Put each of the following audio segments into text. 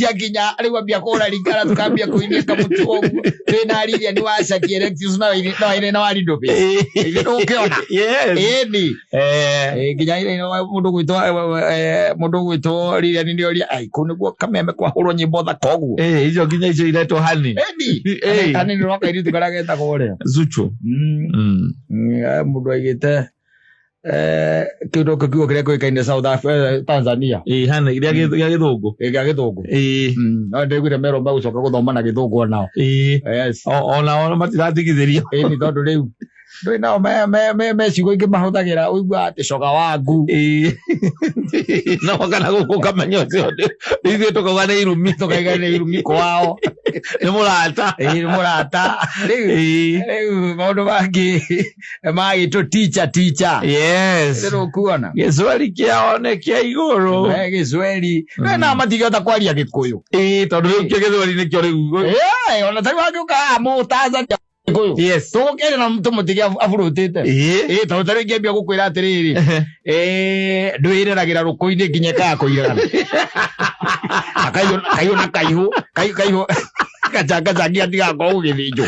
Ciakinya rĩu ambia kũhũra ringara tũkambia kũinia kamũtugo ũguo twĩna Lilian ni wacaki Alexis no ire no ire na warindo bi ithuĩ ndũkĩona. Yes. Ĩni. Eh. Nginya ire mũndũ gwĩtwo mũndũ gwĩtwo Lilian nĩ oria ai kũu nĩguo kameme kwahũrwo nyĩmbo thaka ũguo. Eh, icio nginya icio iretwo hani. Ĩni. Eh. Hani nĩ roka iritu karĩa getagwo ũrĩa. Zuchu. Mũndũ aigĩte kĩu nokĩo kiugo kĩrĩa kĩũĩkaine South Africa, Tanzania. Ĩĩ, hana gĩa gĩthũngũ. Gĩa gĩthũngũ. Ĩĩ. No ndĩraiguire merwo megũcoka gũthoma na gĩthũngũ onao. Ĩĩ. Yes. Onao matiratigithĩrio. Ĩni tondũ rĩu ndũĩ nao me ciugo ingĩ mahũthagĩra ũiguaga atĩ coga wangu. Ĩĩ. No kana gũkũ ũkamenya ũcio ithuĩ tũkauga nĩ irumi. Tũkauga nĩ irumi kwao. Nĩ mũrata. Ĩĩ, nĩ mũrata. Rĩu Ĩĩ. rĩu maũndũ mangĩ magĩtwo teacher teacher. Yes. Rĩu ũkuona. Gĩcweri kĩao nĩ kĩa igũrũ. Eh, gĩcweri. Mm. Na matingĩhota kwaria gĩkũyũ. Ĩĩ, tondũ rĩu kĩo gĩthweri nĩkĩo rĩu. Eh, ona tarĩu angĩũka haha mũtanzania gĩkũyũ. Yes. Tũgũkĩaria na tũmũtige aburũtĩte. Ĩĩ. Ĩĩ, tondũ tarĩu ingĩambia gũkwĩra atĩrĩrĩ, eh, ndwĩreragĩra rũkũ-inĩ nginya ĩkaga kũirerana. Akaiyũ na kaihũ, kaihũ gacangacangĩ gatigakorwo gũgĩthĩnjwo.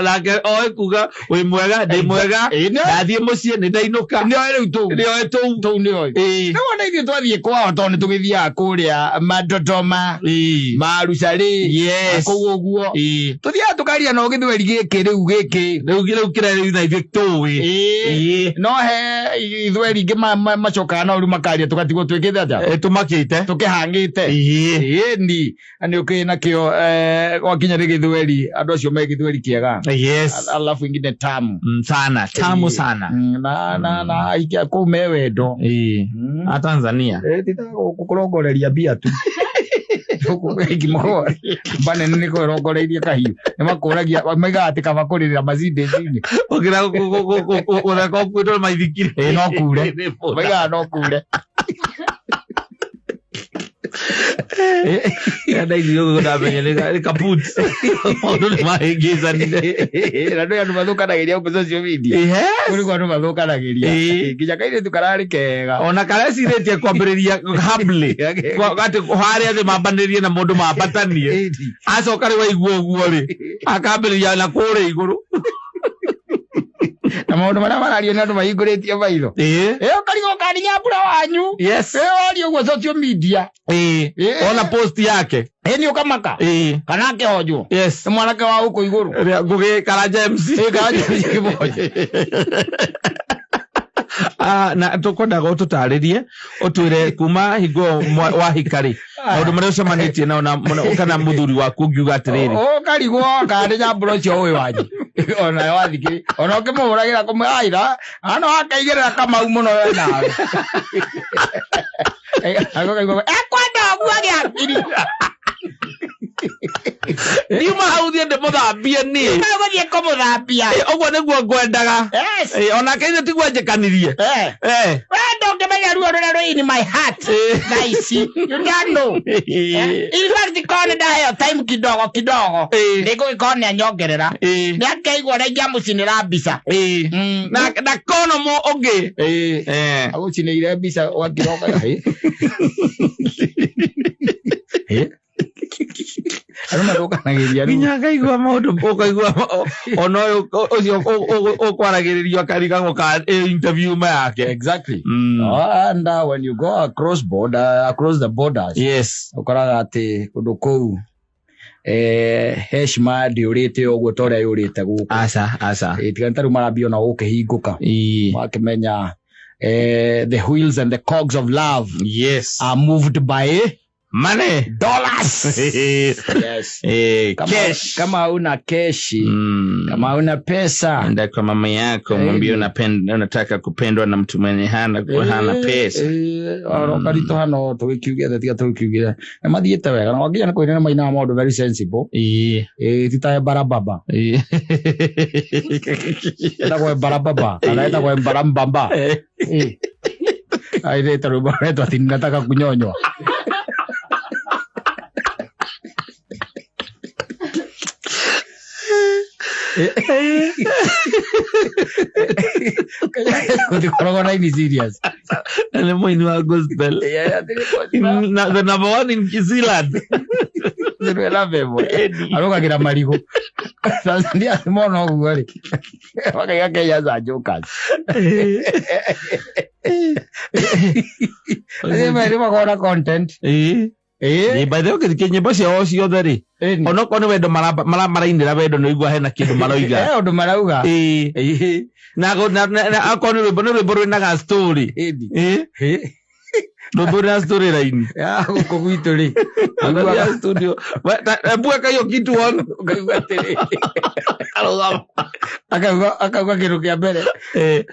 Nake oĩ kuga wĩ mwega, ndĩ mwega, Ĩĩ, ndathiĩ mũciĩ nĩ ndainũka. Nĩoĩ rĩu tũu. Nĩoĩ tũu. Tũu nĩoĩ. Ĩĩ. Nĩwona ithuĩ twathiĩ kwao tondũ nĩtũgĩthiaga kũrĩa Madodoma, Ĩĩ. Marucarĩ, Yes. kũu ũguo. Ĩĩ. Tũthiaga tũkaria no gĩthweri gĩkĩ rĩu gĩkĩ. Rĩu kĩrĩa rĩu na ithuĩ tũĩ. Ĩĩ. Ĩĩ. No he ithweri ingĩ macokaga no rĩu makaria tũgatigwo twĩkĩte atĩa? Eh, tũmakĩte. Tũkĩhang'ĩte. Ĩĩ. Ĩni. Na nĩ ũkĩrĩ nakĩo gwakinya nĩ gĩthweri andũ acio me gĩthweri kĩega. Yes. Alafu ingine tamu. Sana, tamu sana. Na aikia kũu me wendo. Ĩĩ. A Tanzania. Eh, ti ta gũkũrongoreria mbia tu. Banene nĩ kũrongoreirie kahiũ. Nĩ makũragia maigaga atĩ kaba kũrĩrĩra Mercedes-inĩ. Ũkĩra gũtheka ũkuĩtwo nĩ maithikiri. Ĩĩ, no kure. Maigaga no kure. Ndaigire ũguo ndamenya nĩ kaput. Maũndũ nĩ mahĩngĩcanire. Na ndũĩ andũ mathũkanagĩria gũkũ social media. Yes. Kũrĩ kwa andũ mathũkanagĩria. Ĩĩ. Nginya kairĩtu kararĩ kega. Ona karecirĩtie kwambĩrĩria humbly. Atĩ harĩa thĩ mambanĩrie na mũndũ mambatanie. Ĩni. Acoka rĩu aigua ũguo rĩ, akambĩrĩria na kũrĩa igũrũ. Na maũndũ marĩa marario nĩ andũ mahingũrĩtie maitho. Ĩĩ. Ĩĩ ũkarigwo kana nyambura wanyu. Yes. Ĩĩ waria ũguo social media. Ĩĩ. Ĩĩ. Ona post yake. Ĩĩ nĩ ũkamaka. Ĩĩ. Kana akĩhonjwo. Yes. Nĩ mwanake wa gũkũ igũrũ. Ĩrĩa Ngũgĩ Karanja MC. Ĩĩ Karanja MC kĩbonjo. Ah, na tũkwendaga ũtũtarĩrie ũtwĩre kuma hingo ĩyo wahika rĩ maũndũ marĩa ũcemanĩtie nao na kana mũthuri waku ũngiuga atĩrĩrĩ Ũkarigwo kana nĩ nyambura ũcio ũĩ wanyu. Ona wathikĩrĩ. Ona ũkĩmũhũragĩra kũmwe aira. Ano akaigĩrĩra kamau mũno we nawe. Agoka ekwenda ũguo gĩakiri. Ndiuma hau thiĩ ndĩmũthambie niĩ. Gũthiĩ kũmũthambia. Ũguo nĩguo ngwendaga. Yes. Onake ithe tiguo anjĩkanirie. Eh. Eh. We ndũngĩmenya ruo rũrĩa rwĩ in my heart. Thaa ici. You don't know. In fact, korwo nĩ ndaheo time kidogo kidogo. Nĩngũgĩkorwo nĩ anyongerera. Nĩ akeigua ũrĩa ingĩamũcinĩra mbica. Na kono mo ũngĩ. Agũcinĩire mbica ũgakiroka. Andũ mathũkanagĩria rĩu. Nginya ngaigua maũndũ ũkaigua ona ũyũ ũcio ũkwaragĩrĩrio akarigagwo ka interview ma yake. Exactly. And when you go across border, across the borders, Yes. ũkoraga atĩ kũndũ kũu heshima ndĩũrĩte ũguo ta ũrĩa yũrĩte gũkũ. Aca, aca. Tiga nĩ ta rĩu marambia ona gũkĩhingũka. Wakĩmenya the wheels and the cogs of love Yes. are moved by Money. dollars. Yes. Kama, Cash. kama una keshi, kama una pesa. Enda kwa mama yako mwambie unataka kupendwa na mtu mwenye hana pesa. Oro karito hano tũgĩkiuge atĩ tiga tũgĩkiugire nĩ mathiĩte wega na wakinya nĩ kũina nĩ mainaga maũndũ very sensible. Ti ta Embarambamba. Etagwo Embarambamba kana etagwo Embarambamba. Airĩte rwĩmbo rwetwo ati nataka kunyonywa. Gũtikoragwo na ini serious. Nĩ mũini wa gospel. Yeah, Na the number one in New Zealand. Nĩ namba ĩmwe arũgagĩra marigũ. Tanzania mona ũguo rĩ, makaiga Kenyans are jokers. Acio merĩ makoragwo na content. Ĩĩ. Ĩĩ. Ĩ, by the way ũngĩthiĩ nyĩmbo ciao ciothe rĩ, Ĩni. onokorwo nĩ wendo marainĩra wendo nĩ ũigua hena kĩndũ maroiga. He ũndũ marauga. Ĩĩ. Ĩĩ. Na akorwo nĩ rwĩmbo, nĩ rwĩmbo rwĩna ga story. Ĩni. Ĩĩ. Ĩĩ. Rwĩmbo rwĩna story line. Ya gũkũ gwitũ rĩ. Angalia studio. Hebu weka hiyo kitu on. Ũkaigua atĩrĩ. Arũgama. Akauga kĩndũ kĩa mbere.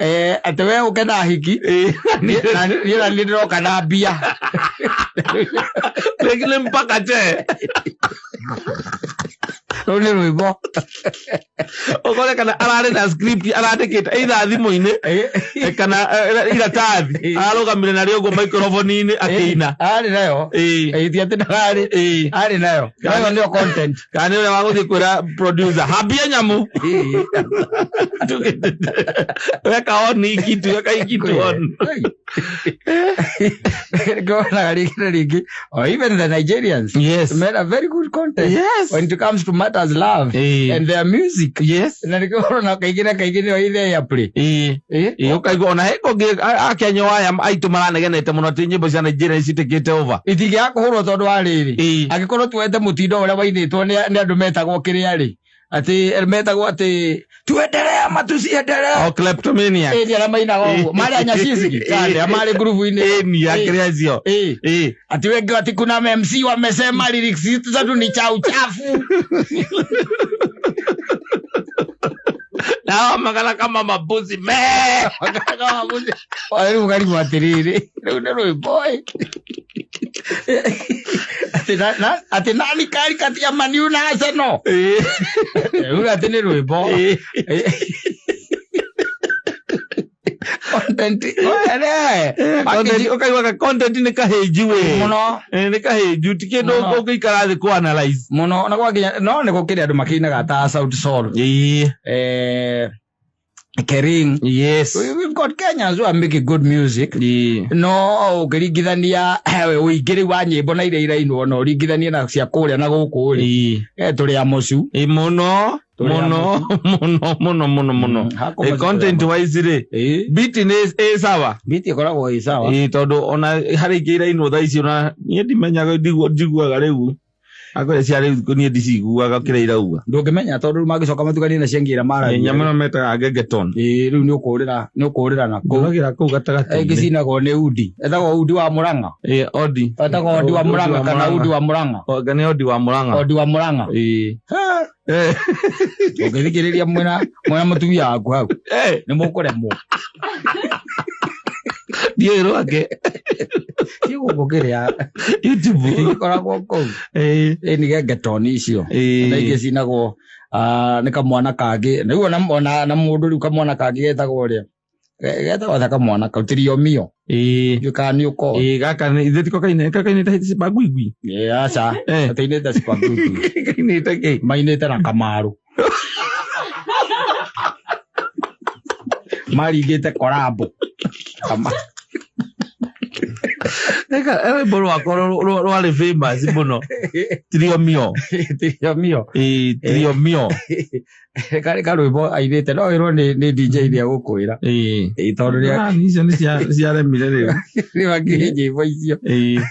Eh. Atĩ we ũke na hiki. Eh. Na niĩ na niĩ ndĩroka na mbia. Lakini mpaka che. Rũu nĩ rwĩmbo. Ũkore kana ararĩ na script arandĩkĩte either thimũ-inĩ kana iratathi ararũgamire narĩo ũguo microphone-inĩ akĩina. Arĩ nayo. Ĩĩ. Ti atĩ ndararĩ. Ĩĩ. Arĩ nayo. Nayo nĩyo content. Kana nĩ ũrĩa wa gũthiĩ kwĩra producer hambia nyamũ. Weka on hii kitu, weka hii kitu on. Nĩkĩonaga rĩngĩ na rĩngĩ or even the Nigerians Yes. made a very good content Yes. when it comes to matters love Ĩĩ. and their music. Yes. Na nĩkĩo kaingĩ na kaingĩ nĩyo ithe airplay. Ĩĩ. Ĩĩ. Ĩĩ, ũkaigua ona he kũngĩ akenya aya aitũ maranegenete mũno atĩ nyĩmbo cia Nigeria nĩciĩtĩkĩte over. Itingĩaga kũhũrwo tondũ wa rĩrĩ. Ĩĩ. Angĩkorwo tuoete mũtindo ũrĩa wainĩtwo nĩ andũ metagwo kĩrĩa rĩ, atĩ metagwo atĩ tuendelee ama tusiendelee. O kleptomania. Ĩĩ, nĩ arĩa mainaga ũguo marĩ anyashinski arĩa marĩ ngurubu-inĩ. Ĩĩ, ni akĩrĩa acio. Ĩĩ. Ĩĩ. Ati wengi ati kuna MC wamesema lyrics zetu ni cha uchafu. Na hao magana kama mabuzi mee. Rĩu ũkarigwo atĩrĩrĩ, rĩu nĩ rwĩmbo ĩ. Atĩ nani kari kati ya Man U na Arsenal. Ĩĩ. Rĩu atĩ nĩ rwĩmbo. Ĩĩ. Content. Ere. Content ũkaigua ka content nĩ kahĩnju we. Mũno. Ĩĩ, nĩ kahĩnju ti kĩndũ Mũno. ũngĩikara thĩ kũ analyze. Mũno na gwakinya no nĩ gũkĩrĩ andũ makĩinaga ta Sauti Sol. Ĩĩ. Kering. Yes. We've got Kenyans who are making good music. Ĩĩ. No ũngĩringithania ũingĩ rĩu wa nyĩmbo na iria irainwo no ũringithanie na cia kũrĩa na gũkũ rĩ, Ĩĩ. tũrĩ amocu. Ĩĩ, mũno Tũrĩ mũno mũno mũno mũno mũno. Haku Ĩĩ, content wise rĩ, Ĩĩ. beat nĩ ĩ sawa. Beat ĩkoragwo ĩ sawa. Ĩĩ, tondũ ona harĩ ingĩ irainwo thaa ici ona niĩ ndimenyaga njiguaga rĩu akorĩa cia rĩu niĩ ndiciguaga kĩrĩa irauga. Ndũngĩmenya tondũ rĩu mangĩcoka matukanie na cia ngĩra maragia. Nyamũ ĩno metaga gengeton. Ĩĩ, rĩu nĩ ũkũrĩra na kũu. Njũragĩra kũu Ĩngĩ gatagatĩ-inĩ. cinagwo nĩ Udi. Etagwo Udi wa Mũrang'a. Ĩĩ, Odi. Etagwo Odi wa Mũrang'a kana Udi wa Mũrang'a. Anga nĩ Odi wa Mũrang'a. Odi wa Mũrang'a. Ĩĩ. Ũngĩthikĩrĩria mwĩna mũtumia waku hau nĩ mũkũremwo. Ndiũĩ rwake. Ti gũkũ kĩrĩa YouTube. ikoragwo kũu. Ĩĩ. Ĩĩ nĩ gengetoni icio. Ĩĩ. Na ingĩ cinagwo nĩ kamwana kangĩ. Rĩu ona na mũndũ rĩu kamwana kangĩ getagwo ũrĩa. Getagwo ta kamwana kau Trio Mio. Ĩĩ. Ndiũĩ kana nĩ ũkoĩ. Ĩĩ, gaka nĩ ithuĩ tiko kainĩte Sipagwigwi. Ĩĩ, aca. Gatainĩte Sipagwigwi. Kainĩte kĩ? Mainĩte na Kamaru. Maringĩte korambo. Rwĩmbo rwakwa rwarĩ famous mũno. Trio Mio. Trio Mio. Ĩĩ, Trio Mio. Karĩ karwĩmbo ainĩte no wĩrwo nĩ DJ nĩ egũkwĩra. Ĩĩ. Ĩĩ, tondũ rĩa Icio nĩ ciaremire rĩu. rĩu akĩhe nyĩmbo icio. Ĩĩ.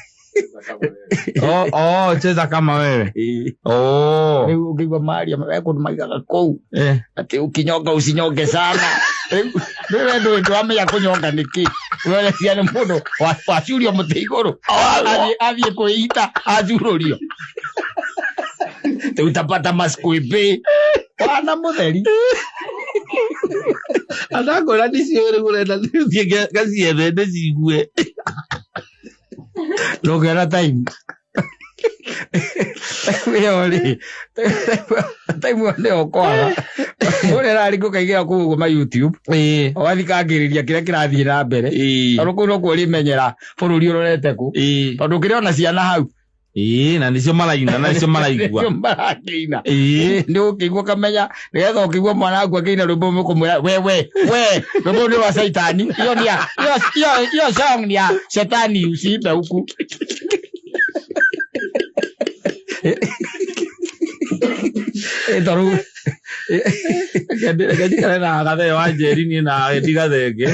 Oh, cheza kama wewe. Ĩĩ. Oh. Rĩu ũngĩigua maria me kũndũ maigaga kũu atĩ ukinyonga usinyonge sana. Rĩu we ndũĩ ndwamenya kũnyonga nĩkĩ. Werecia nĩ mũndũ wacurio mũtĩ igũrũ athiĩ kwĩita acurũrio. Rĩu utapata maskwimbi wana mũtheri. Andakwĩra ndiciũĩ rĩu ũrenda thiĩ ngaciethe ndĩcigue. Ndũngĩona time. Time ĩyo rĩ, time ĩyo nĩyo ũkwaga. Ũrĩa ĩrarĩ ũkaingĩra kũu ũguo ma YouTube. Ĩĩ. Ũgathikangĩrĩria kĩrĩa kĩrathiĩ na mbere. Ĩĩ. Tondũ kũu nokuo ũrĩmenyera bũrũri ũrorete kũ. Ĩĩ. Tondũ ũkĩrĩ ona ciana hau. Ĩĩ, na nĩcio maraina na nĩcio maraigua. Nĩcio marakĩina. Ĩĩ. Nĩ ũkĩigua ũkamenya nĩgetha ũkĩigua mwana waku akĩina rwĩmbo ũkũmwĩra we we we rwĩmbo nĩ rwa caitani. Iyo ni ya iyo song ni ya shetani usiimbe huku. Tondũ Reke njikare na Gathee wa Njeri niĩ nawe ndigathenge.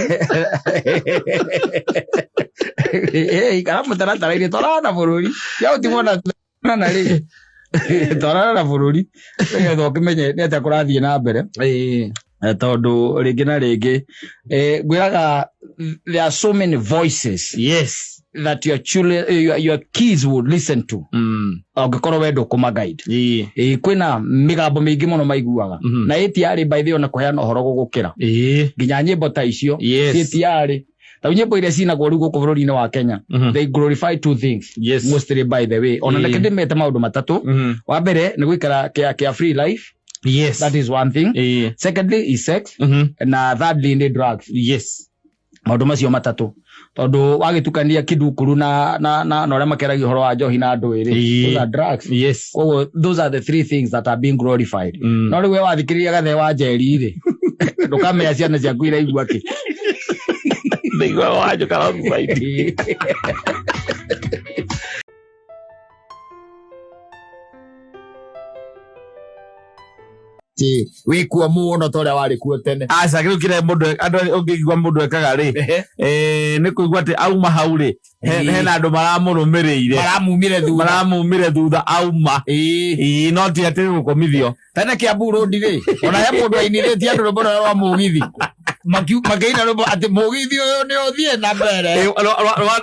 Ikara mũtaratara-inĩ, twarana na bũrũri. Tiga gũtigwo na rĩ. Twarana na bũrũri nĩgetha ũkĩmenye nĩ atĩa kũrathiĩ na mbere. Tondũ rĩngĩ na rĩngĩ ngwĩraga there are so many voices that your children, your kids would listen to angĩkorwo we ndũkũma guide. Kwĩna mĩgambo mĩingĩ mũno maiguaga na ĩtiarĩ by the way ona kũheana ũhoro gũgũkĩra nginya nyĩmbo ta icio ĩtiarĩ ta nyĩmbo iria cinagwo rĩu gũkũ bũrũri-inĩ wa Kenya. They glorify two things mostly, by the way, ona reke ndĩmete maũndũ matatũ. Wa mbere nĩ gũikara kĩa free life. That is one thing. Secondly is sex, na thirdly nĩ drugs. Maũndũ macio matatũ, tondũ wagĩtukania kidukuru na ũrĩa makeragia ũhoro wa njohi na ndwĩrĩ, those are drugs. Koguo those are the three things that are being glorified. No rĩu we wathikĩrĩria Gathee wa Njeri rĩ, ndũkamenya ciana ciaku iraigua kĩ. Ndaigua wanjũka wrong side. Wĩkuo mũno ta ũrĩa warĩ kuo tene. Aca, kĩu kĩrĩa mũndũ andũ ũngĩigua mũndũ ekaga rĩ, nĩ kũigua atĩ auma hau rĩ, hena andũ maramũrũmĩrĩire. Maramumire thutha. Maramumire thutha auma. Ĩĩ, no ti atĩ gũkomithio. Tene Kiambu Road rĩ, ona he mũndũ ainithĩtie andũ rwĩmbo rũrĩa rwa mũgithi. Makĩina rwĩmbo atĩ mũgithi ũyũ nĩ ũthiĩ na mbere.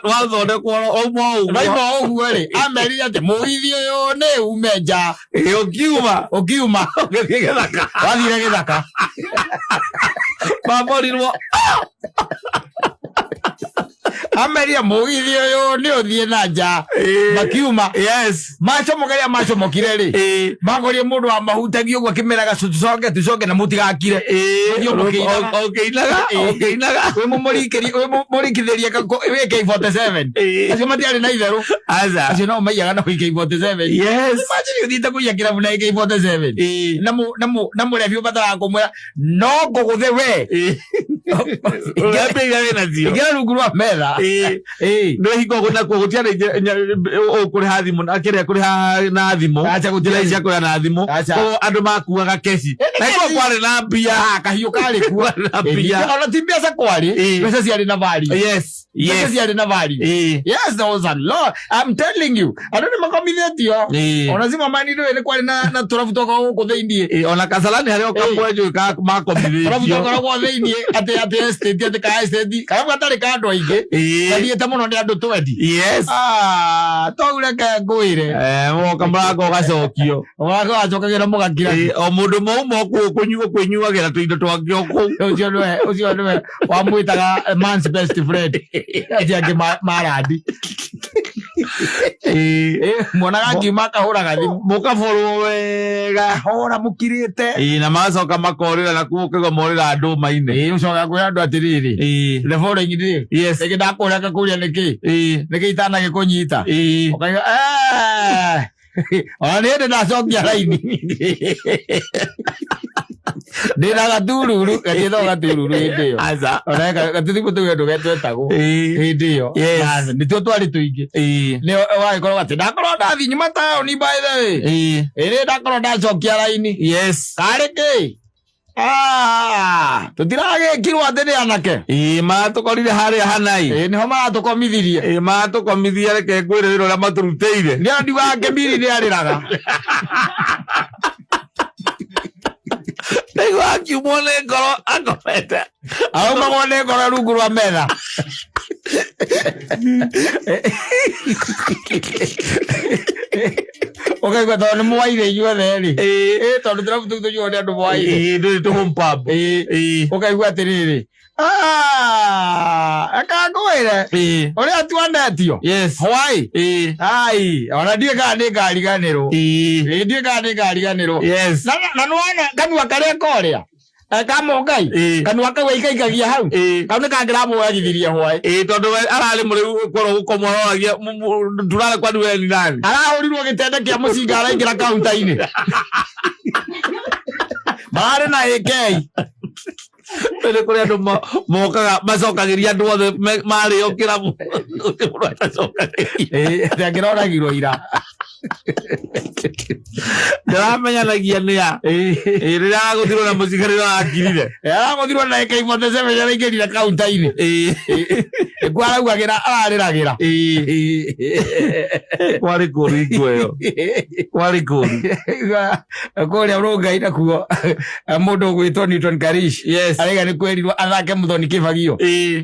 Rwathondekwo wauma ũguo. Raima ũguo rĩ, amerire atĩ mũgithi ũyũ nĩ ume nja. Ĩĩ, ũkiuma. Ũkiuma. Ũgĩthiĩ gĩthaka. Wathire gĩthaka. Maborirwo. Amerire mũgithi ũyũ nĩ ũthiĩ na nja. Makiuma. Macomoka rĩrĩa macomokire rĩ, makorire mũndũ wa mahutagia ũguo akĩmeraga tucoke tucoke na mũtigakire. Mũthiĩ mũkĩinaga. Ũkĩinaga. Ũkĩinaga. Wĩ mũmũrikithĩrie wĩ AK47. Acio matiarĩ na itherũ. Aca. Acio no maiyaga na AK47. Imagine ũthiĩte kũiya kĩrabu na AK47. Na mũrebi ũbataraga kũmwĩra no ngũgũthe we. Ũrĩa iria wĩ nacio. Ingĩra rungu rwa metha. Nĩ hingo nakuo gũtiarĩ kũrĩha thimũ na kĩrĩa kũrĩha na thimũ. Aca, gũtiarĩ. Njĩra cia kũrĩha na thimũ. Aca. Koguo andũ makuaga keshi na iko kwarĩ na mbia. Ah, kahiũ karĩ kuo. Kwarĩ na mbia. Ona ti mbeca kwarĩ. Mbeca ciarĩ na value. Mbeca ciarĩ na value. Yes, there was a lot. I'm telling you. Andũ nĩ makomithĩtio. Ona cima mani ndũĩ nĩ kwarĩ na tũrabu twakoragwo gũkũ thĩiniĩ. Ona Kasarani harĩ o kamwe njũĩ ka Tũrabu makomithĩtio. twakoragwo thĩiniĩ atĩ estate, atĩ ka estate. Karabu gatarĩ ka andũ aingĩ. Gathiĩte mũno nĩ andũ 20. Ah, tau reke ngwĩre. Woka mũrango ũgacokio. Mũrango wacokagĩra mũgakira. O mũndũ mauma kũu kwĩnyuagĩra tũindo twake o kũu. Ũcio nĩwe wamwĩtaga man's best friend. Acio angĩ marandi. Mwonaga ngiuma akahũraga thimũ. Mũkaborwo wega. Hora mũkirĩte. Ĩĩ, na magacoka makorĩra na kuo ũkaigua morĩra ndũma-inĩ. Ũcokaga kwĩra andũ atĩrĩrĩ. The following day. Rĩngĩ ndakũria ngakũria nĩkĩ. Nĩkĩ itanagĩkũnyita. Ũkaiga ona nĩ hĩndĩ ndacokia raini. Ndĩna gatururu, gatiĩtagwo gatururu hĩndĩ ĩyo. Aca. Ona gatithimũ tũu andũ getwetagwo hĩndĩ ĩyo. Na nĩtuo twarĩ tũingĩ. Nĩ wagĩkorwo atĩ ndakorwo ndathiĩ nyuma taũni, by the way. Ĩrĩ ndakorwo ndacokia raini. Karĩ kĩ? Ah, tũtiragĩkirwo atĩ nĩ anake. Ĩĩ, maratũkorire harĩa hanai. Ĩĩ, nĩho maratũkomithirie. Ĩĩ, maratũkomithia, reke ngwĩre wĩra ũrĩa matũrutĩire. Nĩ ndiugaga Kĩmiri nĩ arĩraga. Ndaigua akiumwo nĩ ngoro akomete. Aumagwo nĩ ngoro rungu rwa metha. Ũkaigua tondũ nĩ mwaire inyuothe rĩ. Ĩĩ, tondũ tũrabu tũu tũnyuo nĩ andũ mwaire. Ĩĩ, ndũrĩ tũ home pub. Ũkaigua atĩrĩrĩ. Ah, eka ngwĩre. Ũrĩa tuonetio. Hwaĩ. Ai, ona ndiũĩ kana nĩ ngariganĩrwo. Ĩĩ, ndiũĩ kana nĩ ngariganĩrwo. Na nĩwona kanua karĩa korĩa. Kamũngai. Kanua kau aikaikagia hau. Kau nĩ kangĩramũragithirie hwaĩ. Ĩĩ, tondũ we ararĩ mũrĩu korwo gũkomwo aroragia turare kwani we ni nani. Arahũrirwo gĩtende kĩa mũcinga araingĩra kaunta-inĩ. Mararĩ na AK. Nĩ kũrĩ andũ mokaga macokagĩria andũ othe marĩo kĩrabu. Gũtirĩ mũndũ atacokagĩria. Ĩĩ, atĩ angĩroragirwo ira. Ndaramenyanagia nĩ a. Ĩ, rĩrĩa aragũthirwo na mũcigarĩro arakirire. Aragũthirwo na AK47 araingĩrire kaunta-inĩ. Nĩkuo araugagĩra ararĩragĩra. Kwarĩ kũũru hingo ĩyo. Kwarĩ kũũru. Kũrĩa rũngai nakuo mũndũ ũgwĩtwo Newton Karish araiga nĩ kwĩrirwo athake mũthoni kĩbagio.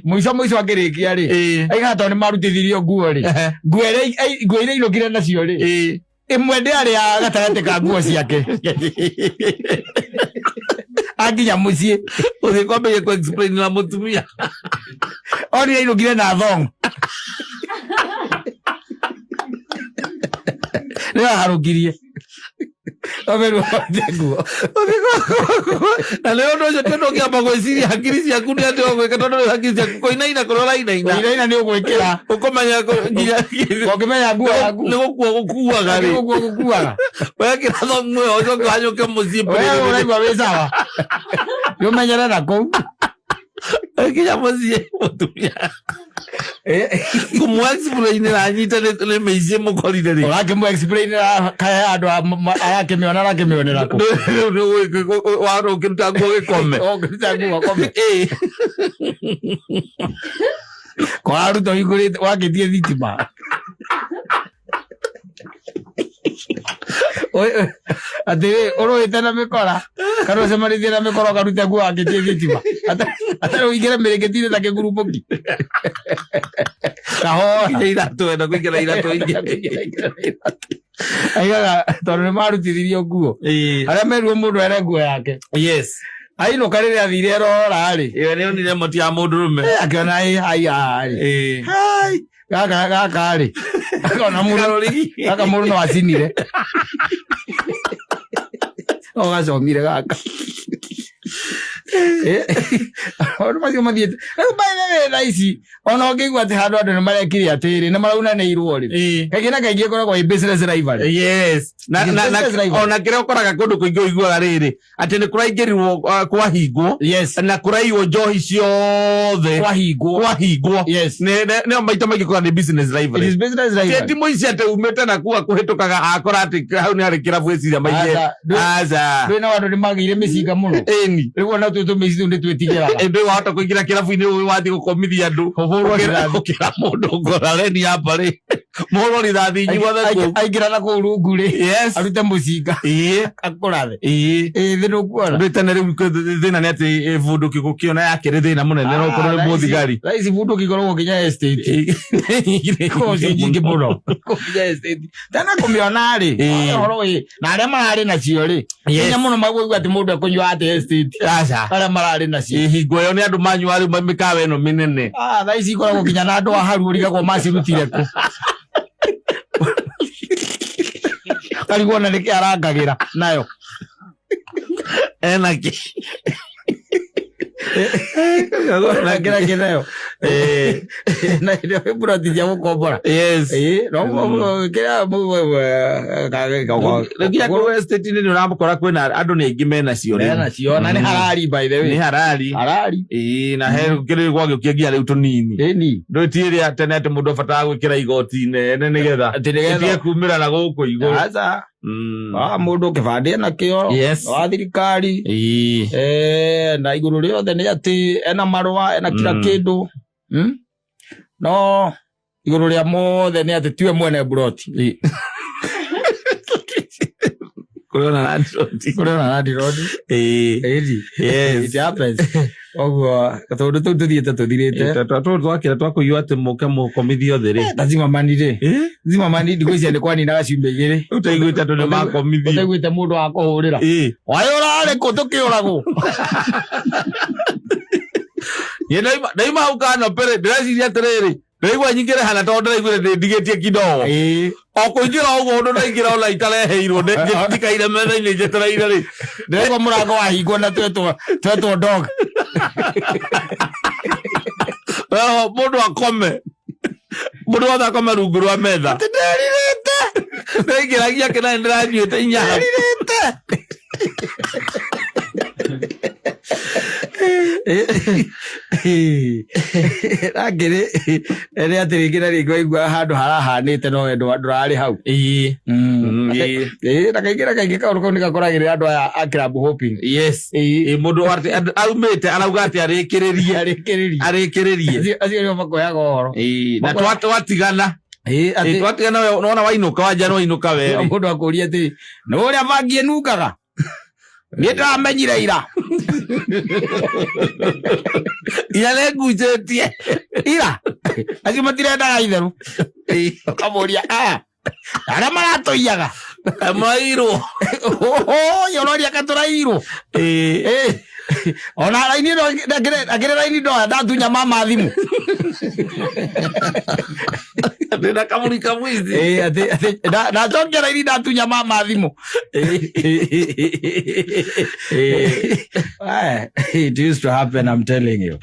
Mũico mũico akĩrĩkia rĩ, aiga tondũ nĩ marutithirio nguo rĩ, nguo iria ainũkire nacio rĩ, ĩmwe ndĩarĩ ya gatagatĩ ka nguo ciake akinya mũciĩ. Ũthiĩ kwambĩrĩria kũ explain na mũtumia. Onire ainũkire na thong nĩ aharũkirie omerwo nguo. Na nĩ ũndũ ũcio tondũ ũngĩamba gwĩciria hakiri ciaku nĩ atĩ ũgwĩka tondũ rĩu hakiri ciaku kũinaina kũrĩa ũrainaina. Kũinaina nĩ ũgwĩkĩra. Ũkũmenya nginya ũngĩmenya nguo yaku nĩ gũkua gũkuaga rĩ. Nĩ gũkua gũkuaga. Wekĩra thongu ĩyo ũcoke wanyũke mũciĩ. Wewe ũraigua wĩ sawa. Nĩ ũmenyere na kũu. Nginya mũciĩ mũtumia kũmũ explainĩra anyite nĩ mĩici mũkorire rĩ. Ũrakĩmũ explainĩra kahe andũ arakĩmĩona arakĩmĩonera kũ. Rĩu nĩ ũkĩruta nguo gĩkome. Ũkĩruta nguo gĩkome. Kwararuta ũhingũrĩte wakĩtie thitima. Atĩrĩ ũrũĩte na mĩkora kana ũcemanĩtie na mĩkora ũkaruta nguo wakĩtie thitima atarĩ ũingĩre mĩrĩngĩti-inĩ ta kĩgurumbũki kahora. Nginya iratũ enda kũingĩra iratũ ingĩ. Aigaga tondũ nĩ marutithirio nguo arĩa merirwo mũndũ ere nguo yake. Ainũka rĩrĩa athire erora rĩ, Ĩyo nĩ onire moti ya mũndũrũme. Akĩona ĩ hai haha rĩ. Hai gaka gaka rĩ akona mũndũ gaka mũndũ no acinire no gacomire gaka. Maũndũ macio mathiĩte rĩu by the way thaa ici ona ũngĩigua atĩ handũ andũ nĩ marekire atĩrĩ nĩ maraunanĩirwo rĩ, kaingĩ na kaingĩ ĩkoragwo ĩ business rivalry. Yes. Na, na, na, Business rivalry. Ona kĩrĩa ũkoraga kũndũ kũingĩ ũiguaga rĩrĩ atĩ nĩ kũraingĩrirwo kwahingwo na kũraiywo njohi ciothe. Kwahingwo. Kwahingwo. Nĩo maita maingĩ kũra nĩ business It rivalry. is business rivalry. Ti mũici atĩ umĩte na kua kũhĩtũkaga akora atĩ hau nĩ harĩ kĩrabu ĩciria maingĩ. Aca, Aca. ndũĩ na andũ nĩ magĩire mĩcinga mũno. Ĩni. Rĩu ona tũĩ tũmĩci tũu nĩ twĩtigĩraga. Ĩndĩ wahota kũingĩra kĩrabu-inĩ ũyũ wathiĩ gũkomithia andũ. Kũhũrwo rithathi. Ũkĩra mũndũ ũkora reni hapa rĩ. Mũhũrwo rithathi inyuothe kũu. Aingĩra na kũu rungu rĩ, arute mũcinga akũrathe. Ĩ thĩ ndũkuona. Ndũ tene rĩu thĩna nĩ atĩ bunduki gũkĩona yakĩrĩ thĩna mũnene no ũkorwo nĩ mũthigari. Thaa ici bunduki ikoragwo nginya estate. Ikoragwo ciĩ nyingĩ mũno. Ikoragwo nginya estate. Tena kũmĩona rĩ, ũhoro wĩ na arĩa mararĩ nacio rĩ, hinya mũno magũigua atĩ mũndũ ekũnyua atĩ estate. Aca. Arĩa mararĩ nacio. Hingo ĩyo nĩ andũ manyua rĩu mĩkawa ĩno mĩnene. Thaa ici ikoragwo nginya na andũ a haru ũrigagwo macirutire kũ. Karigwo na nĩkĩ arangagĩra nayo. Ena kĩ. Arangĩra kĩ nayo. Na ĩrĩa buroti cia gũkombora. No kĩrĩa Rĩu nginya kũu estate-inĩ nĩ ũrakora kwĩna andũ nĩ aingĩ menacio rĩu. Menacio na nĩ harari by the way. Nĩ harari. Harari. Ĩĩ na he kĩrĩ gwagĩũkia nginya rĩu tũnini. Ĩni. Ndũĩ ti ĩrĩa tene atĩ mũndũ abataraga gwĩkĩra igoti inene nĩgetha Atĩ nĩgetha ĩtige kumĩra na gũkũ igũrũ. Aca. Mũndũ kĩbandĩ ena kĩo. Wa thirikari. Na igũrũ rĩothe nĩ atĩ ena marũa ena kila kĩndũ. No igũrũ rĩa mothe nĩ atĩ tiwe mwene buroti. Kũrĩ ona landlord. Kũrĩ ona landlord. Ĩni. It happens. Ũguo tũndũ tũu tũthiĩte tũthirĩte. Tũtũ twakĩra twakũiywo atĩ mũke mũkomithio thĩ rĩ. Ta Zimmerman rĩ. Zimmerman ndigwĩciria nĩ kwaninaga ciumia igĩrĩ. Ũtaiguĩte andũ nĩ makomithio. Ũtaiguĩte mũndũ wa kũhũrĩra. Waĩ ũrarĩ kũ tũkĩũragwo? Niĩ ndaima hau kanopĩ rĩ, ndĩreciria atĩrĩrĩ, ndĩraigua nyingĩre hana tondũ ndĩraiguire ndĩndigĩtie kidogo. O kũingĩra ũguo ũndũ ndaingĩra ona itareheirwo ndikaire metha-inĩ njetereire rĩ. Ndĩraigua mũrango wahingwo na twetwo dog. Mũndũ akome. Mũndũ wothe akome rungu rwa metha. Atĩ nderirĩte. Ndaingĩragia kĩna ndĩranyuĩte inya hau. Nderirĩte. Rangĩrĩ nĩ atĩ rĩngĩ na rĩngĩ waigua handũ harahanĩte no we ndũrarĩ hau. Ĩĩ. Ĩĩ. Ĩĩ, na kaingĩ na kaingĩ kaũndũ kau nĩ gakoragĩrĩra andũ aya a club hopping. Yes. Ĩĩ. Ĩĩ, mũndũ atĩ aumĩte arauga atĩ arĩkĩrĩrie. Arĩkĩrĩrie. Arĩkĩrĩrie. Acio nĩo makoyaga ũhoro. Ĩĩ, na twatigana. Ĩĩ, Ĩĩ, atĩ twatigana we nona wainũka wanja nĩwainũka we rĩ. mũndũ akũria atĩrĩ, nĩ ũrĩa bangi ĩnungaga? Niĩ ndĩramenyire ira. Ira nĩngucĩtie. Ira. Acio matirendaga itherũ. Ũkamũria, aya, arĩa maratũiyaga. Mairwo. Ũyũ ũroria ka tũrairwo. Ĩĩ. Ĩĩ. Ona raini ĩno akĩrĩ raini ndoya ndatunya mama thimũ. Ndĩna kamũri kamwici. Ĩĩ, atĩ ndacokia raini ndatunya mama thimũ. Ĩĩ. It used to happen, I'm telling you.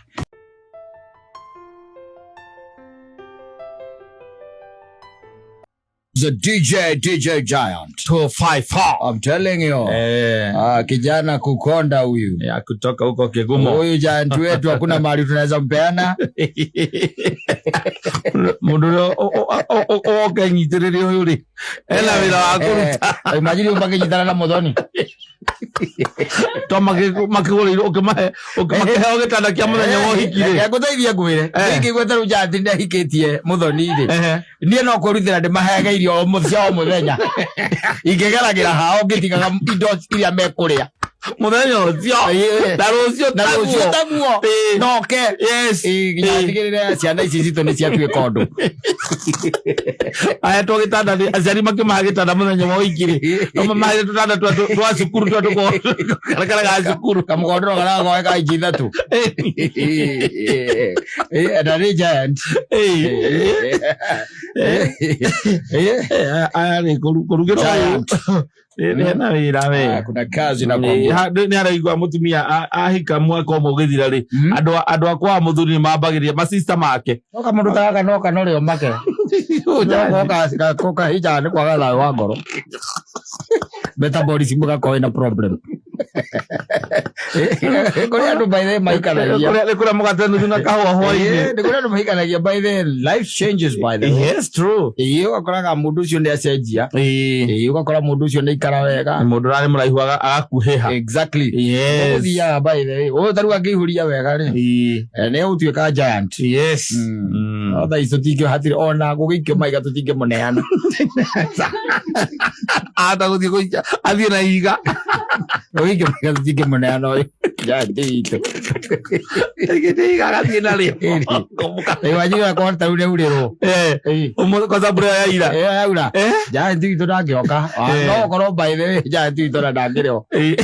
The DJ Giant 254. I'm telling you. Eh. Ah, kijana kukonda huyu. Ya kutoka huko Kigumo. Huyu giant wetu hakuna mahali tunaweza mpeana. Mundu ũrĩa oke nyitĩrĩre ũyũ rĩ ena wĩra wa kũruta. Imagine ũmakĩnyitana na Muthoni. To makĩgũrĩirwo ũkĩmahe ũkĩheo gĩtanda kĩa mũthenya wa ũhiki rĩ. Reke ngũteithie ngwĩre. Eh. Ingĩigua ta rĩu giant nĩahikĩtie Muthoni rĩ. Ehe. Niĩ no kwĩrutĩra ndĩmaheage irio o cia o mũthenya. Ingĩgeragĩra hao ngĩtigaga indo iria mekũrĩa. Mũthenya ũcio Ĩĩ. na rũciũ Na rũciũ taguo. Ĩĩ. Noke. Yes. Ĩĩ, nginya Ĩĩ. ndigĩrĩre ciana ici citũ nĩ ciatuĩka ũndũ. Ahetwo gĩtanda nĩ aciari makĩmahe gĩtanda mũthenya wa ũhiki rĩ. No mamahe tũtanda twa cukuru twa tũkarakara ga cukuru. Kamũkondoro karĩa gakoe ka inji ithatũ. Ĩĩ, na nĩ giant. Ĩĩ. Ĩĩ. Aya rĩ kũrugĩra ũyũ Giant. Ĩĩ, nĩ hena wĩra we. Ah, kuna kazi na kwambia. Nĩ araigua mũtumia ahika mwaka ũmwe ũgĩthira rĩ andũ a kwa mũthuri nĩ mambagĩrĩria masista make. Noka mũndũ ta gaka noka no rĩo make. Koka hijaga nĩ kwaga thayũ wa ngoro. Metabolism gakorwo ĩna problem. Kũrĩ andũ by the way maikanagia. Nĩ kũrĩa mũgate nuthu na kahũa hwainĩ. Nĩ kũrĩ andũ maikanagia by the way, life changes by the way. Yes, true. Ĩĩ, ũgakoraga mũndũ ũcio nĩ acenjia. Ĩĩ. Ĩĩ, ũgakora mũndũ ũcio nĩ aikara wega. Mũndũ ũrarĩ mũraihu agakuhĩha. Exactly. Yes. Ũgũthiaga by the way. Ũyũ ta rĩu angĩihũria wega rĩ. Ĩĩ. Nĩ egũtuĩka giant. Yes. No thaa ici tũtingĩ hatirĩ ona gũgĩikio maiga tũtingĩmũneana. Ahota gũthiĩ gũikia athiĩ na ihiga. Gũgĩikio maiga tũtingĩmũneana ũyũ. Giant itũ. Aigĩte ihiga agathiĩ narĩo. Ĩĩ. Imagine akorwo ta rĩu nĩaurĩrwo. Eh. Ĩĩ. Ũmũthĩ kwanza mbura ya ira. Ĩyo yaura. Eh? Giant itũ ndangĩoka. Eh. No ũkorwo by the way giant itũ ona ndangĩrĩ ho. Ĩĩ.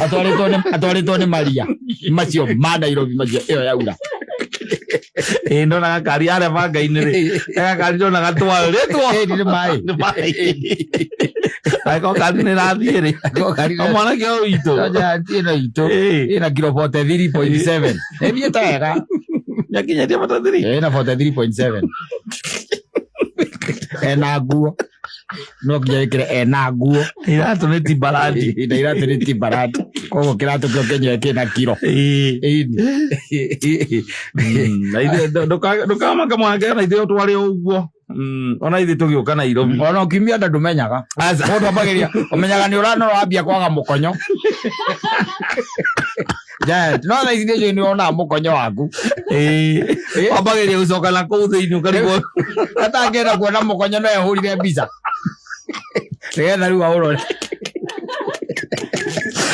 Atwarĩtwo nĩ maria macio ma Nairobi macio ĩyo yaura. Ĩĩ ndona gakari arĩa banga-inĩ rĩ. Gakari ndona gatwaro rĩtwo. Ĩĩ nĩ maĩ. Nĩ maĩ. Angĩkorwo kari nĩ ĩrathiĩ rĩ. Gakari O mwanake ũyũ witũ. No giant ĩno itũ Ĩĩ. ĩna kilo 43.7. Ĩthiĩte wega. Nĩakinyatia 43. Ĩna 43.7. Ena nguo. No nginya wĩkĩre ena nguo. Iratũ nĩ Timberland. Na iratũ nĩ Timberland. Koguo kĩratũ kĩo kĩenyewe kĩna kiro. Ĩĩ. Ĩni. Na ithuĩ ndũkamake mwanake na ithuĩ twarĩ o ũguo. Ona ithuĩ tũgĩũka Nairobi. Ona ũkiumia nda ndũmenyaga. Aca. Mũndũ ambagĩrĩria ũmenyaga nĩ ũranora wambia kwaga mũkonyo. Giant. No thaa ici nĩ nĩ wonaga mũkonyo waku. Ĩĩ. Wambagĩrĩria gũcoka na kũu thĩinĩ ũkarigwo. Atangĩenda kuona mũkonyo no ehũrire mbica. Nĩgetha rĩu aũrore.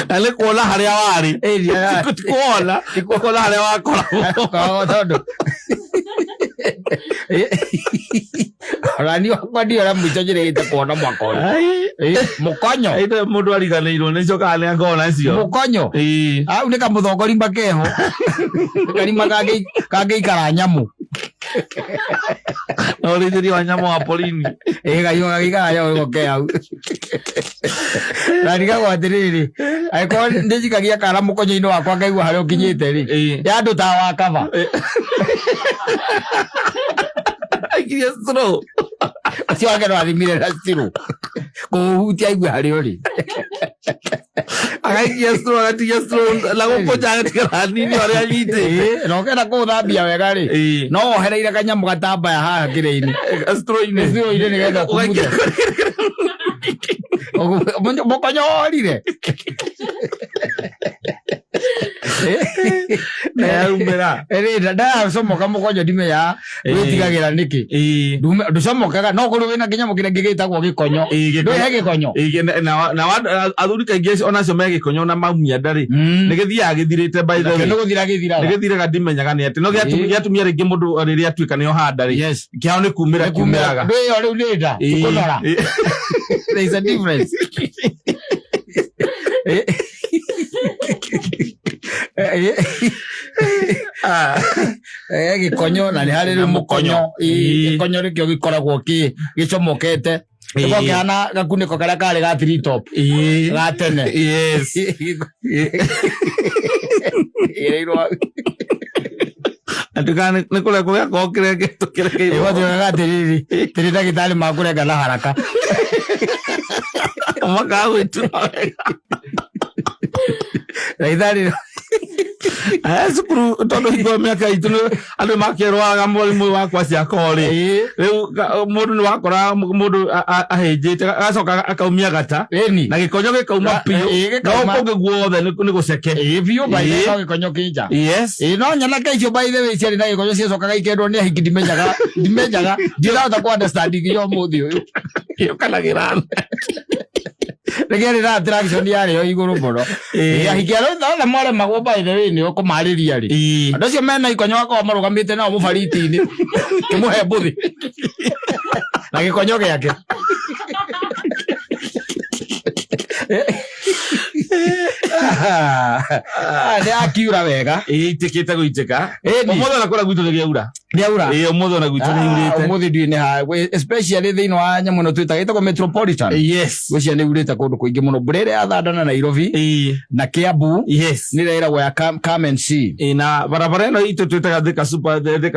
Na nĩ kuona harĩa warĩ. Ĩĩ, Ti kuona. Ti kuona harĩa wakoragwo. Koragwo tondũ. Ona niĩ wakwa ndiũĩ ũrĩa mũico njĩrĩgĩte kuona mwaka ũyũ. Ai. Ĩĩ, Mũkonyo. Aithe mũndũ ariganĩirwo nĩ cokaga nĩ akoragwo nacio. Mũkonyo. Ĩĩ. Hau nĩ kamũthongorima keho. Karima kangĩikara nyamũ. Na ũrĩithĩrio wa nyamũ wa porini. Ĩĩ kaigo gagĩikara nyamũ nĩko ke hau. Na ndigagwo atĩrĩrĩ, angĩkorwo nĩnjikagia kara mũkonyo-inĩ wakwa ngaigua harĩa ũkinyĩte rĩ, Ĩĩ. ya andũ ta wa kaba. Aikirie straw. Ũcio wake no athimire na stiru. Kũũhutia aigue harĩa ũrĩ. Agaikia straw, agatigia straw na gũkũ nja agatigara hanini ũrĩa anyitĩte. Ĩĩ, na ũkenda kũũthambia wega rĩ, no wohereire kanyamũ gatambaya haha kĩrĩa-inĩ. Straw-inĩ. Straw-inĩ nĩgetha Ũgaikia kumuthe. Mũkonyo worire. Na yaumĩra. Ĩrĩ ndacomoka mũkonyo ndimenyaga wĩtigagĩra nĩkĩ. Ndũcomokaga no kũrĩ wĩna kĩnyamũ kĩrĩa gĩtagwo gĩkonyo. Ndũĩ he gĩkonyo. Ĩĩ, na athuri kaingĩ onacio me gĩkonyo na maumia ndarĩ nĩ gĩthiaga gĩthirĩte, by the Nakĩo way. nĩ gũthira gĩthiraga. Nĩ gĩthiraga, ndimenyaga nĩ atĩ no gĩatumia rĩngĩ mũndũ rĩrĩa atuĩka nĩ oha nda rĩ, kĩao nĩ kumĩra kiumĩraga. Ndũĩ ĩyo rĩu nĩ nda. Kũnora. There is a difference. Gĩkonyo na nĩ harĩ rĩu mũkonyo. Ĩĩ, gĩkonyo nĩkĩo gĩkoragwo gĩcomokete. Gĩkoragwo kĩhana gakunĩko karĩa karĩ ga three top ga tene. Ĩrĩirwo Atuĩkaga nĩ kũrekwo gĩakorwo kĩrengetwo kĩrekeirwo. Ĩgwatuĩkaga atĩrĩrĩ, tĩrĩ ndagĩtarĩ makũrenga na haraka. Makaga gwĩtura wega. Ndagĩtarĩ. Cukuru tondũ hingo ĩyo mĩaka itũ andũ makĩrwaraga mũrimũ wa kwashiorkor rĩ, rĩu mũndũ nĩ wakora mũndũ ahĩnjĩte agacoka akaumia gata na gĩkonyo gĩkauma biũ. Ĩĩ, No gĩkauma. kũngĩ guothe nĩ gũceke. Ĩĩ biũ, by the way, no gĩkonyo kĩ nja. Ĩĩ, no nyanake icio, by the way, ciarĩ na gĩkonyo ciacokaga ikendwo nĩ ahiki. Ndimenyaga ndirahota kũ understand nginya ũmũthĩ ũyũ. Yũkanagĩra. Rĩgĩarĩ na attraction yarĩ yo igũrũ mũno. Ĩĩ, ahiki arĩa othe maremagwo, by the way, nĩ ũkũmarĩria rĩ, andũ acio mena ikonyo gakorwo marũgamĩte nao mũbariti-inĩ kĩmũhe mbũthĩ na gĩkonyo gĩake. Ah, nĩ akiura wega. Ĩĩ, itĩkĩte gũitĩka. Ĩni. Ũmũthĩ ona kũrĩa gwitũ nĩ gĩaura. Nĩaura. Ĩĩ, ũmũthĩ ona gwitũ nĩ yurĩte. Ũmũthĩ ndiũĩ nĩ ha, especially thĩinĩ wa nyamũ ĩno twĩtaga ĩtagwo metropolitan. Ngwĩciria nĩ urĩte kũndũ kũingĩ mũno, mbura ĩrĩa yathandana Nairobi na Kiambu nĩ ĩrĩa ya come, come and see. Ĩĩ, na barabara ĩno itũ twĩtaga Thika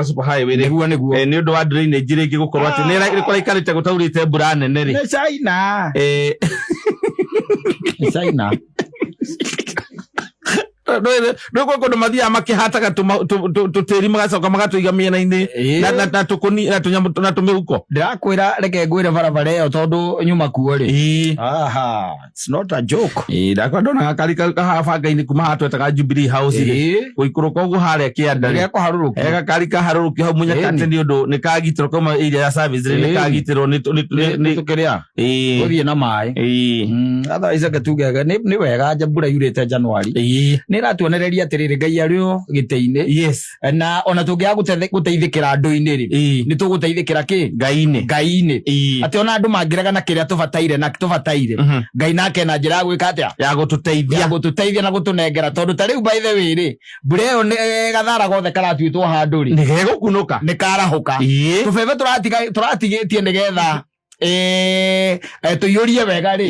Super Highway rĩ, Nĩguo. Nĩ ũndũ wa drainage rĩngĩ gũkorwo atĩ nĩ kũraikarĩte gũtaurĩte mbura nene rĩ. Nĩ China. Nĩ China. Nĩ kwĩ kũndũ mathiaga makĩhataga tũtĩri magacoka magatũiga mĩena-inĩ na tũkũni na tũnyamũ na tũmĩhuko. Ndĩrakwĩra, reke ngwĩre, barabara ĩyo tondũ nyuma kuo rĩ, aha, it's not a joke. Ĩĩ, ndakwa ndona gakari kahaha banga-inĩ kuma haha twetaga Jubilee House rĩ, gũikũrũka ũguo harĩa kĩanda rĩ, Nĩgekũharũrũkio. Gakari kaharũrũkio hau mũnyakate nĩ ũndũ nĩ kagitĩrwo kauma area ya service rĩ, nĩ kagitĩrwo nĩ Tũkĩrĩa gũthiĩ na maĩ. Otherwise reke tuge nĩ wega nja mbura yurĩte January. Nĩ ĩratuonereria atĩrĩrĩ, Ngai arĩ o gĩtĩ-inĩ, na ona tũngĩaga gũteithĩkĩra andũ-inĩ rĩ, nĩ tũgũteithĩkĩra kĩ? Ngai-inĩ. Ngai-inĩ. Atĩ ona andũ mangĩregana kĩrĩa tũbataire na tũbataire, Ngai nake na njĩra ya gwĩka atĩa? Ya gũtũteithia. Ya gũtũteithia na gũtũnengera, tondũ ta rĩu, by the way rĩ, mbura ĩyo nĩ gathara gothe karatuĩtwo handũ rĩ, nĩ gegũkunũka. Nĩ karahũka. Tũbebe tũratigĩtie nĩgetha tũiyũrie wega rĩ,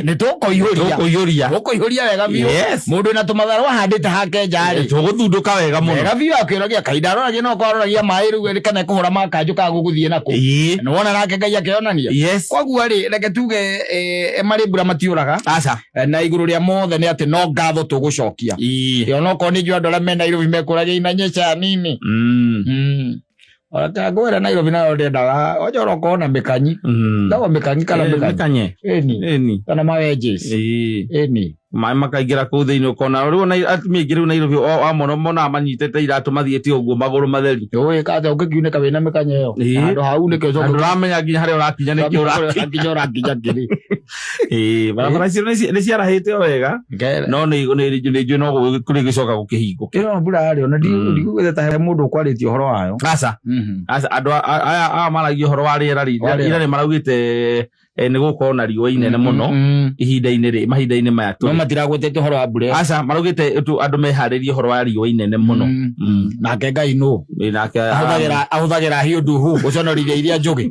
nĩ tũkũihũria. Tũkũiyũria. Tũkũihũria wega biũ. Mũndũ wĩna tũmatharũ ahandĩte hake nja rĩ, Tũgũthundũka wega mũno. Wega biũ, akĩũragia kahinda aroragia no aroragia maĩ rĩu kana kũhũra makanjũ kana gũgũthiĩ nakũ. Nĩ wona nake Ngai akĩonania. Koguo rĩ, reke tuge marĩ mbura matiũraga. Aca. Na igũrũ rĩa mothe nĩ atĩ no ngatho tũgũcokia. Onokorwo nĩ njũĩ andũ arĩa me Nairobi mekũragia inanyesha nini. Ona ngwĩra Nairobi nayo ndĩendaga onjora ũkorwo na mĩkanyi. Ndagwo mĩkanyi kana mĩkanyi? Mĩkanye. Ĩni. Ĩni. Kana mawenjes. Ĩni. Maĩ makaingĩra kũu thĩinĩ ũkona rĩu ona atumia aingĩ rĩu Nairobi amona monaga manyitĩte iratũ mathiĩte ũguo magũrũ matheri. Ũĩ atĩa ũngĩkiunĩka wĩna mĩkanya ĩyo? Handũ hau nĩkĩo. Na ndũramenya nginya harĩa ũrakinya nĩkĩo ũrakinya. Nginya ũrakinya kĩrĩ. Ĩĩ, barabara icio nĩ ciarahĩte o wega, no nĩ njũĩ no kũrĩ gĩcoka gũkĩhingũke. Ĩno mbura yarĩ ona ndigũgĩte ta he mũndũ ũkwarĩtie ũhoro wayo. Aca. Aca, andũ aya maragia ũhoro wa rĩera rĩ, Wa rĩera. ira nĩ maraugĩte nĩ gũgũkorwo na riũa inene mũno ihinda-inĩ rĩ mahinda-inĩ maya No tũrĩ. matiragwetete ũhoro wa mbura ĩyo. Aca, maraugĩte tu andũ meharĩrie ũhoro wa riũa inene mũno. Nake Ngai nũ Ĩ, nake ahũthagĩra hiũ nduhu gũconorithia iria njũgĩ.